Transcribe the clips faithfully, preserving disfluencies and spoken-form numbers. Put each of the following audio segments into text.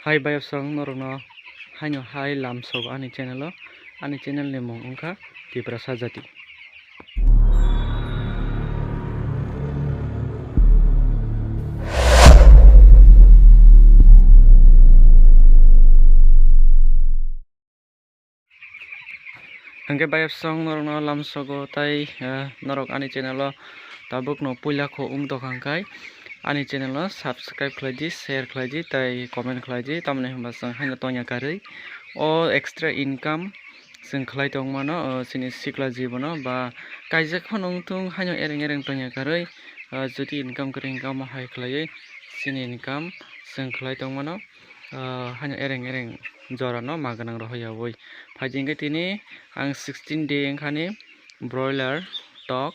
Hai bayapsong norokno haino hai lamsogo ani channel o. Ani channel ni mung wngkha Tiprasa Jati. Hwnkhe bayapsong norokno lamsogo tai, eh, norok ani channel o tabukno puila kho wng tongkha hwnkhe ani channel o subscribe khlai di, share khlai di, tai comment khlai di, tamoni hwnba chwng haino tongya karwi o extra income chwng khlai tongmano, o chini sikla jibono ba kaijak phano wngthung haino ereng ereng tongya karwi, o jodi income kwrwi hwnkhe omo hai khlaiwi chini income chwng khlai tongmano. Ah, haino ereng ereng jorano ma gwnang rohoryawi. Phaidi hwnkhe tini ang sixteen day wngkhani broiler tok.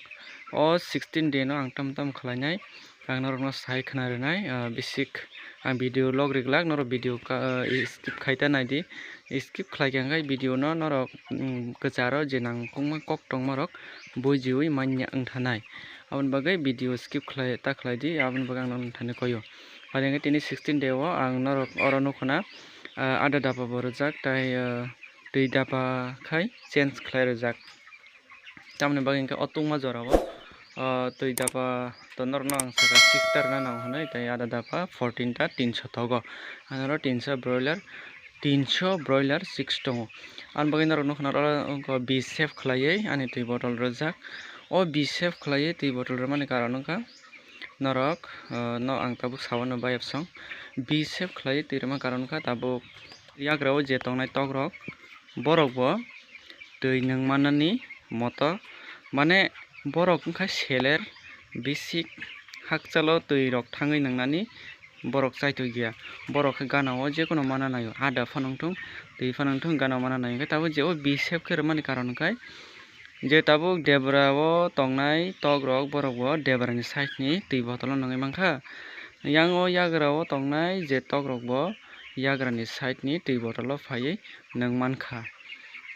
O sixteen day no ang tam tam khlainai. Ang norokno sai khna rwnai, ah, bisik ang video log riglak, norok video ka, ah, skip khai ta naidi. Skip khlai kha hwnkhe video no norok, mm, kwcharo je nangkukma kok tongmarok bujiwi manya wngthanai. Aboni bagwi video skip khlai ta khlai di, aboni bagwi ang norokno thani koyo. Phaidi hwnkhe tini sixteen day o ang norok oro nukho na, ah, ada daba bo rwjak, tai, ah, twi daba khai change khlai rwjak. Tamoni bagwi hwnkhe o tungma jora o, ah, twi daba to norokno ang saka six ta rwna nango hwnwi, tai ada daba fourteen ta tinso togo. Ano tinso broiler, tinso broiler six tongo. Aboni bagwi norok nukho na oro wngkha B safe khlaiwi ani twi bottle rwjak. O B safe khlaiwi twi bottle rwmani karon wngkha norok, ah, no ang tabuk sawano bayapsong. B safe khlaiwi twi rwma karon wngkha tabuk yagra o je tongnai tokrok, borok bo twi nwng manani motor, mane borok wngkha seler, bisik hakchalo twi rok thangwi nwngnani borok chaitokya. Borok khe gana o jekono mana naio, ada phano wngthung, twi phano wngthung, gana o mana naio. Hwnkhe tabuk je o B safe khe rwmani karon hwnkhe je tabuk debra o tongnai tokrok borok bo debra ni side ni twi bottle o nungwi mankha. Yang o yagra o tongnai je tokrok bo yagra ni side ni twi bottle o phaiwi nwng mankha.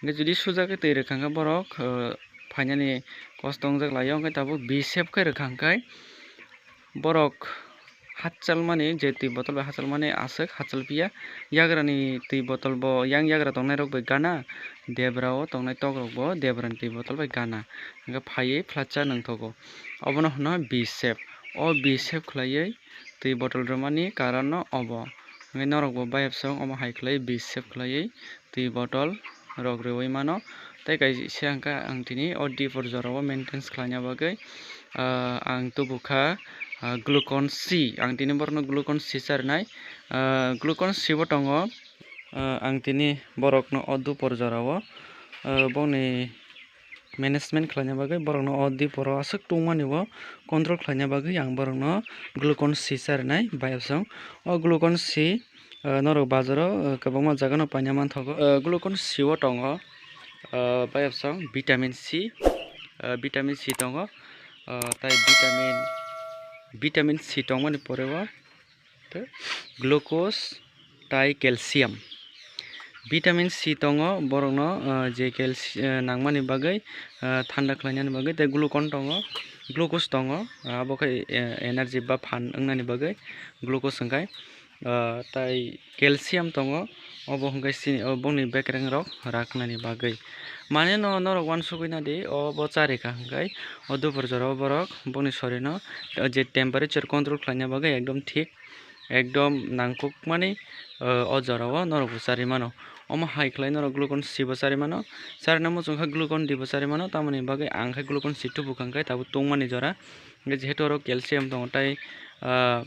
Hwnkhe jodi suja khe twi rwkha hwnkhe borok, eh, phainani kosto wngjak laio, hwnkhe tabuk B safe khe rwkha hwnkhe borok hachal mani, je twi bottle bai hachal mani aswk hachal phiya. Yagra ni twi bottle bo, yang yagra tongnai rok bai gana, debra o tongnai tok rok bo debra ni twi bottle bai gana, hwnkhe phaiwi phlacha nangthogo. Obono hwno B safe. O B safe khlaiwi twi bottle rwmani karon no obo. Hwnkhe norok bo bayapsong omo hai khlaiwi B safe khlaiwi twi bottle rok rwui mano. Tei kaisa hwnkhe ang tini o dipor jora o maintenance khlaina bagwi, ah, ang tubukha, ah, glucon C. Ang tini borokno glucon C charwnai. Ah, glucon C bo tongo. Ah, ang tini borokno o dupor jora o, ah, bongni management khlaina bagwi, borokno o dipor o aswk tungmani bo control khlaina bagwi ang borokno glucon C charwnai bayapsong. O glucon C, ah, norok bazaro, ah, kwbangma jaga no paina manthogo. Ah, glucon C o tongo, ah, bayapsong vitamin C, ah, vitamin C tongo, ah, tai vitamin, vitamin C tongmani pore o tei glucose tai calcium. Vitamin C tongo, borokno, ah, je calci-, ah, nangmani bagwi, ah, thanda khlainani bagwi, tei glucon tongo, glucose tongo, ah, abo khe, eh, energy ba phan wngnani bagwi glucose hwnkhe, ah, tai calcium tongo, obo hwnkhe chini, o bongni bekereng rok raknani bagwi. Mane no norok uansukgwi nadi, obo charikha hwnkhe o dupor jora o borok bongni sorino, o je temperature control khlaina bagwi ekdom thik, ekdom nangkukmani, o, o jora o norok bo charwi mano. Omo hai khlai norok glucon C bo charwi mano. Charwna muchung kha glucon D bo charwi mano. Tamoni bagwi ang khe glucon C tubukha hwnkhe tabuk tungmani jora. Hwnkhe jehetu oro calcium tongo tai, ah,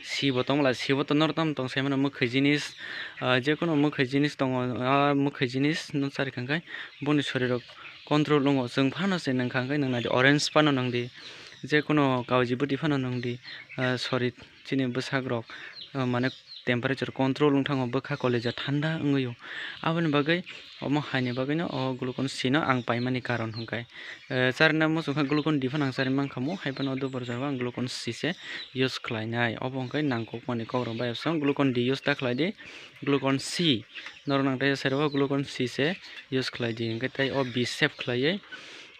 C bo tongmala, C bo to norok tamo tong sai mano mwkhwi jinis, ah, jekono mwkhwi jinis tongo, ah, mwkhwi jinis no charikha hwnkhe boni sorirok control wngo. Chwng phano se nwngkha hwnkhe nwngnadi, orange phano nwngdi, jekono kauji bwtwi phano nwngdi, ah, sorit. Chini bwsak rok, ah, mane temperature control wng thango, bwkha koleja thanda wngwi o. Aboni bagwi omo haini bagwino o glucon C no ang paimani karon hwnkhe, eh, charwna muchung kha glucon D phano ang charwi mankha mo, hai phano dupor jora o ang glucon C se use khlainai. Obo hwnkhe nangkukmani kokrok bayapsong glucon D use ta khlaidi, glucon C norok nang teisa serebo glucon C se use khlaidi. Hwnkhe tei o B safe khlaiwi,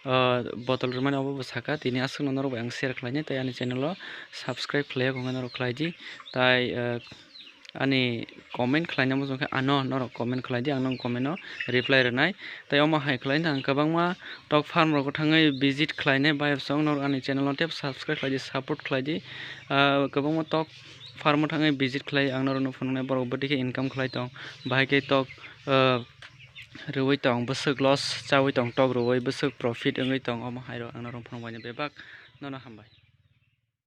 ah, bottle rwmani obo bo saka, tini aswkno norok bai ang share khlainai, tei ani channel o subscribe khlaiya khwngkhe norok khlaidi, tai, ah, ani comment khlaina muchung khe ano norok comment khlai di, ang nang comment no reply rwnai. Tai omo hai khlai ang kwbangma tok farm rogo thangwi visit khlainai bayapsong norok ani channel no tep subscribe khlai di, support khlai di. Ah, kwbangma tok farm o thangwi visit khlai ang norok no phunuknai, borok bwtwi khe income khlai tong, bahai khe tok, ah, rwui tong, bwswk loss chaui tong, tok rwui bwswk profit wngwi tong, omo hai rok ang norok phunukbaini bebak nono hambai.